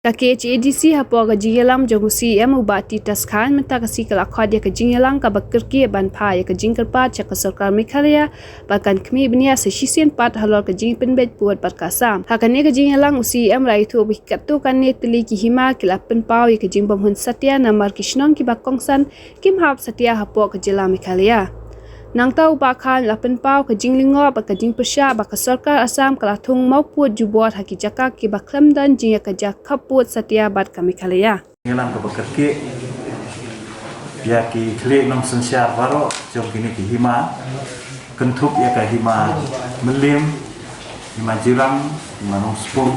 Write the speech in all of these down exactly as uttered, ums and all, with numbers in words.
Ka KHADC hapoh ka jingïalam jong u CEM u Bah Titus Chyne mynta ka sngi ka la khot ïa ka jingïalang kaba kyrkieh ban phah ïa ka jingkyrpad sha ka sorkar Meghalaya ba kan khmih bniah sa shisien pat halor ka jingpynbeit pud bad ka Assam. Ha kane ka jingïalang u CEM la ïathuh ba ki katto katne tylli ki hima ki la pynpaw ïa ka jingbymhun satia namar ki shnong kiba kongsan kim hap satia hapoh ka jylla Meghalaya. Nangta u Bah Chyne la pynpaw ka jinglyngngoh bad ka jingpyrshah ba ka sorkar Assam ka la thung mawpud jubor ha ki jaka kiba khlem don jingïakajia khappud satia bad ka Meghalaya. Ngi lang kaba kyrkieh ïa ki khlieh nongsynshar baroh jong kine ki hima, kynthup ïa ka hima Mylliem, hima Jirang, hima Nongspung,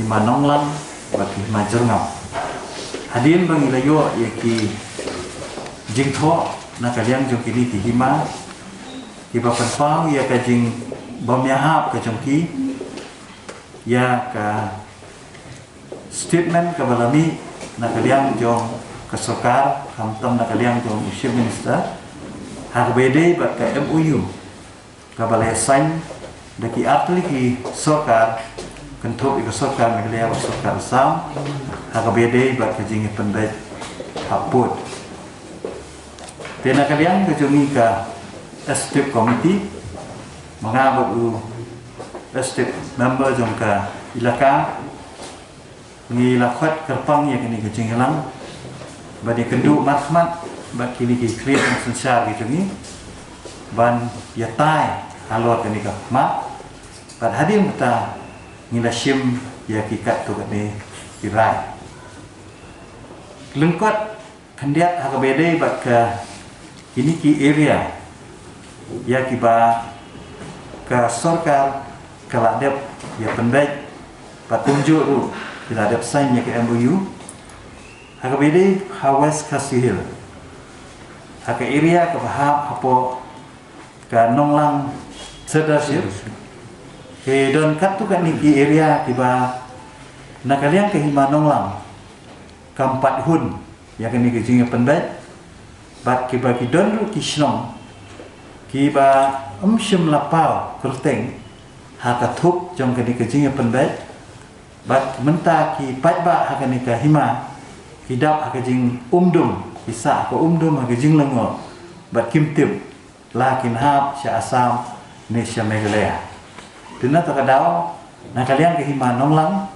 hima Nonglang bad hima Jyrngam. Hadien ba ngi la ïoh ïa ki jingthoh na ka liang jong kine ki hima kiba pynpaw ïa ka jingbymïahap ka jong ki ïa ka statement kaba la mih na ka liang jong ka sorkar, khamtam na ka liang jong u Chief Minister, ha kaba ïadei bad ka MOU kaba la sign da ki artylli ki sorkar, kynthup ïa ka sorkar Meghalaya bad sorkar Assam, ha kaba ïadei bad ka jingïapynbeit hap pud. Te na ka liang ka jong ngi ka Executive Committee, ma nga bad u Executive Member jong ka Elaka, ngi la khot kyrpang ïa kane ka jingïalang ban ïakynduh markhmat bad kine ki khlieh nongsynshar ki jong ngi ban ïatai halor kane ka khmat. Bad hadien kata ngi la shim ïa ki katto katne ki rai. Lyngkot khyndiat ha kaba ïadei bad ka kine ki area ïa kiba ka sorkar ka la dep ïapynbeit bad kumjuh ruh ki la dep sign ïa ka MOU. Ha kaba ïadei ha West Khasi Hills, ha ka area kaba hap hapoh ka Nonglang Sirdarship, ki don katto katne ki area kiba na ka liang ka hima Nonglang kam pat hun ïa kane ka jingïapynbeit bad kiba ki don ruh ki shnong kiba ym shym la paw kyrteng ha ka thup jong kane ka jingïapynbeit. Bad mynta ki paidbah ha kane ka hima ki dap ha ka jingumdum, ki sah ha ka umdum ha ka jinglyngngoh bad kim tip la kin hap sha Assam ne sha Meghalaya. Te na kata ka daw na ka liang ka hima Nonglang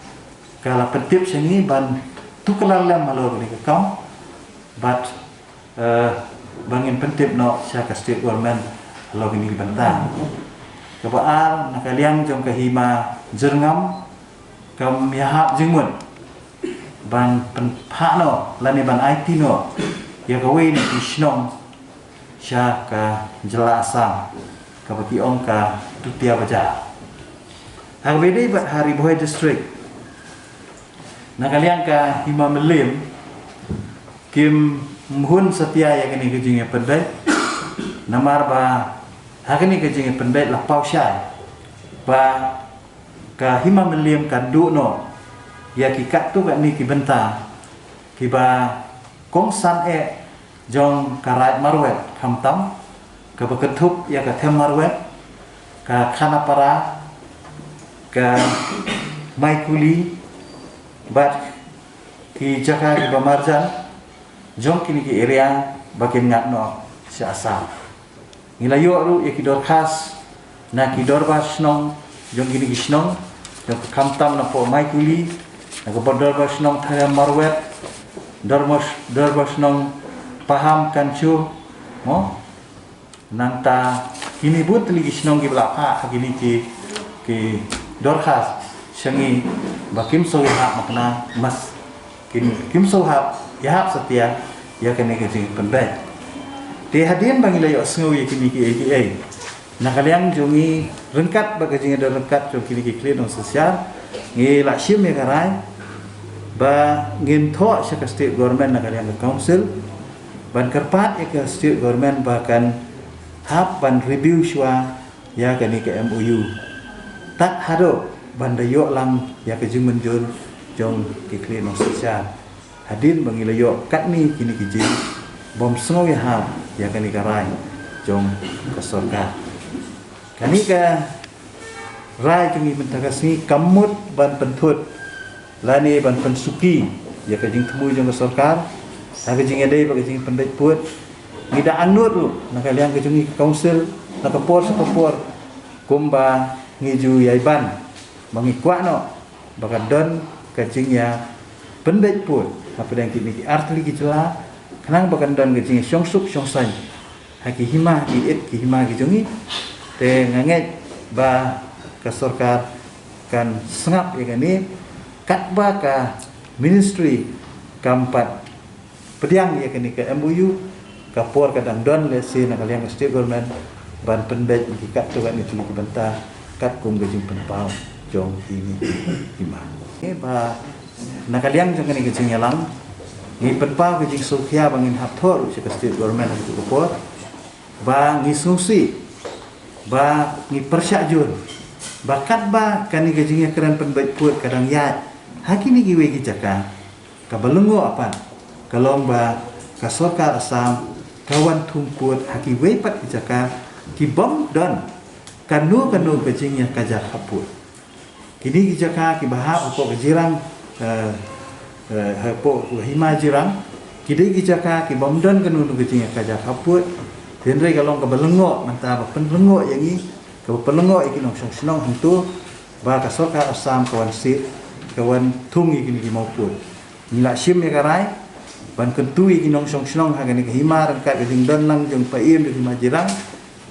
ka la pyntip sha ngi ban tuklar lem halor kane ka kam bad eh, ba ngin pyntip noh sha ka state government halor kine ki bynta. Kaba ar, na ka liang jong ka hima Jyrngam kam ïahap jingmut ban pynphah noh lane ban aiti noh ïa kawei na ki shnong sha ka jylla Assam kaba ki ong ka Tutia Bazar. Ha kaba ïadei bad ha Ri Bhoi District, na ka liang ka hima Mylliem kim hun satia ïa kane ka jingïapynbeit. Namar ba ha kane ka jingïapynbeit la paw shai ba ka hima Mylliem kan duh noh ïa ki katto katne ki bynta kiba kongsan eh jong ka Raid Marwet, khamtam kaba kynthup ïa ka Them Marwet, ka Khanapara, ka Maikuli bad ki jaka kiba marjan jong kine ki area ba kin ngat noh sha Assam. Ngi la ïoh ruh ïa ki dorkhas na ki dorbar shnong jong kine ki shnong, jong ka khamtam na poh Maikuli, na ka dorbar shnong Them Marwet, dorbar, dorbar shnong Paham Kanchu, mo? Nangta kine bun tylli ki shnong kiba la phah ha kine ki, ki dorkhas sha ngi ba kim sngewhap makna mas kim, kim sngewhap ïahap satia ïa kane ka jingpynbeit. Te hadien ba ngi la ïohsngew ïa kine kiei kiei, na ka liang jong ngi ryngkat bad ka jingïadon ryngkat jong kine ki khlieh nongsynshar, ngi la shim ïa ka rai ba ngin thoh sha ka state government na ka liang ka council ban kyrpad ïa ka state government ba kan hap ban review shuwa ïa kane ka MOU tad haduh ban da ïoh lang ïa ka jingmynjur jong ki khlieh nongsynshar. Hadien ba ngi la ïoh katne kine ki jingbym sngewïahap ïa kane ka rai jong ka sorkar. Kane ka rai jong ngi mynta ka sngi kam mut ban pynthut lane ban pynsuki ïa ka jingthmu jong ka sorkar ha ka jingïadei bad ka jingpynbeit pud. Ngi da angnud ruh na ka liang ka jong ngi ka council, na ka por sha ka por, kumba ngi ju ïai ban ba ngi kwah noh ba ka don ka jingïapynbeit pud hapdeng kine ki artylli ki jylla, khnang ba kan don ka jingïashong suk shong saiñ ha ki hima ki it ki hima ki jong ngi. Te nga ngeit ba ka sorkar kan sngap ïa kane, katba ka ministry kam pat pdiang ïa kane ka M O U, ka por ka dang don lehse na ka liang ka state government ban pynbeit ïa ki katto katne tylli ki bynta katkum ka jingpynpaw jong kine ki hima. Ba na ka liang jong kane ka jingïalang, ngi pynpaw ka jingsngewkhia ba ngin hap thoh ruh sha ka state government ha katu ka por, ba ngi sngewsih, ba ngi pyrshah jur ba katba kane ka jingïakren pynbeit pud ka dang ïaid ha kine kiwei ki jaka, kaba lyngngoh pat ka long ba ka sorkar Assam ka wan thung pud ha kiwei pat ki jaka ki bym don kano kano ka jingïakajia hapoh kine ki jaka kiba hap hapoh ka Jirang, eh, eh, hapoh ka hima Jirang. Ki dei ki jaka ki bym don kano kano ka jingïakajia hapoh. Hynrei ka long kaba lyngngoh mynta, ba pynlyngngoh ïa ngi, kaba pynlyngngoh ïa ki nongshong shnong hangto, ba ka sorkar Assam ka wan sih, ka wan thung ïa kine ki mawpud. Ngi la shim ïa ka rai ban kyntu ïa ki nongshong shnong ha kane ka hima ryngkat ka jingdon lang jong paiem jong hima Jirang,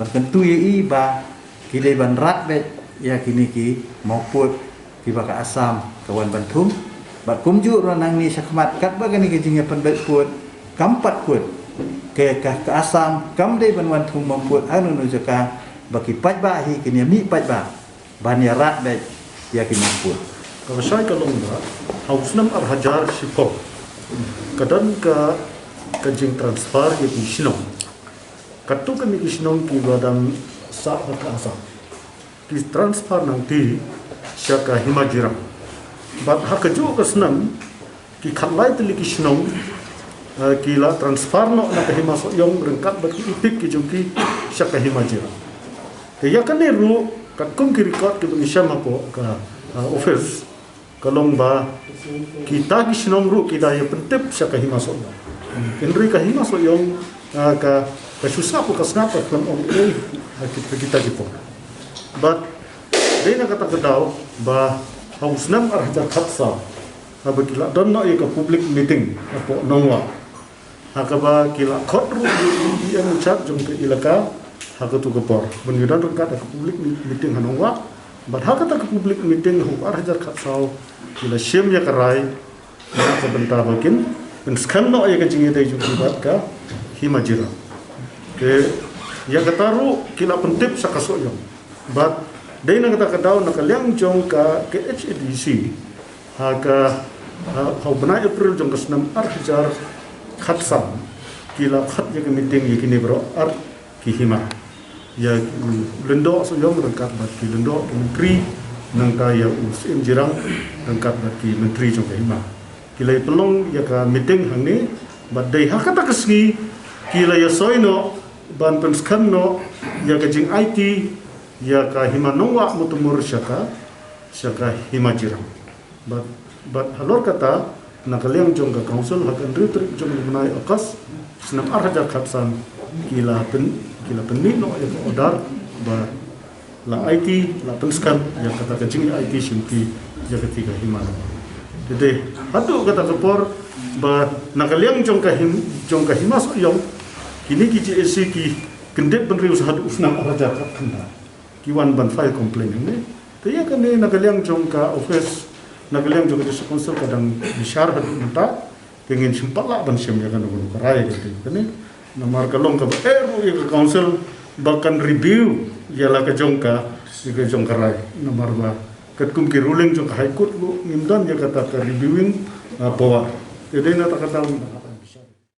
ban kyntu ïa i ba ki dei ban rat beit ïa kine ki mawpud kiba ka Assam ka wan ban thung. Bad kumjuh ruh nangne shakhmat katba kane ka jingïapynbeit pud kam pat kut, ka, ka, ka Assam kam dei ban wan thung mawpud ha kano kano jaka, ba ki paidbah hi kin ïamih paidbah ban ïarat beit ïa ki mawpud. Kaba shai ka long ba ha u snem ar hajar shiphew ka don ka, ka jingtransfer ïa ki shnong. Katto katne ki shnong kiba dang sah bad ka Assam, ki transfer nangta sha ka hima Jirang. Bad ha kajuh ka snem ki khatlai tylli ki shnong, eh, ki la transfer noh na ka hima Sohiong ryngkat bad ki u tik ki jong ki sha ka hima Jirang. Te ïa kane ruh katkum ki record kiba ngi shem hapoh ka, eh, office, ka long ba kita ki shnong ruh ki da ïapyntip sha ka hima Sohiong. Hynrei ka hima Sohiong, ah, ka, ka shu sngap, ka sngap, ka khlem ong ei ha kita, kita ki por. Bad dei na kata ka daw ba ha u snem ar hajar khatsaw, haba ki la don noh ïa ka public meeting hapoh Nongwah, ha kaba ki la khot ruh ïa u E M in charge jong ka elaka ha katu ka por ban ïadon ryngkat ha ka public meeting ha Nongwah. Bad ha kata ka public meeting ha u ar hajar khatsaw ki la shim ïa ka rai na ka bynta ba kin pynskhem noh ïa ka jingïadei jong ki bad ka hima Jirang. Te ïa kata ruh ki la pyntip sha ka Sohiong. Bad dei na kata ka daw na ka liang jong ka, ka H A D C, ha ka, ha, ha u bnai April jong ka snem ar hajar khatsaw ki la khot ïa ka meeting ïa kine baroh ar ki hima, ïa u lyngdoh Sohiong ryngkat bad ki lyngdoh ki myntri, nangta ïa u Syiem Jirang ryngkat bad ki myntri jong ka hima. Ki la ïa pynlong ïa ka meeting hangne, bad dei ha kata ka sngi ki la ïa soi noh ban pynskhem noh ïa ka jingaiti ïa ka hima Nongwah Mutmur sha ka, sha ka hima Jirang. Bad, bad halor kata, na ka liang jong ka council, ha ka hynriew tarik jong u bnai August snem ar hajar khatsan, ki la pyn, ki la pynmih noh ïa ka order ba la aiti, la pynskhem ïa kata ka jingaiti shimti ïa kata ka hima. Te dei haduh kata ka por ba na ka liang jong ka him, jong ka hima Sohiong, kine ki J A C ki kyndit bynriew sa haduh u snem ar hajar khatkhyndai ki wan ban file complaint hangne. Te ïa kane na ka liang jong ka office, na ka liang jong ka District Council ka dang bishar haduh mynta. Te ngin shym pat lah ban shim ïa kano kano ka rai ïa kane. Namar ka long kaba eh ruh ïa ka council ba kan review ïa la ka jong ka, ïa ka jong ka rai. Namar ba katkum ki ruling jong ka High Court ruh ngim don ïa kata ka reviewing, ah, power. Te dei na kata ka daw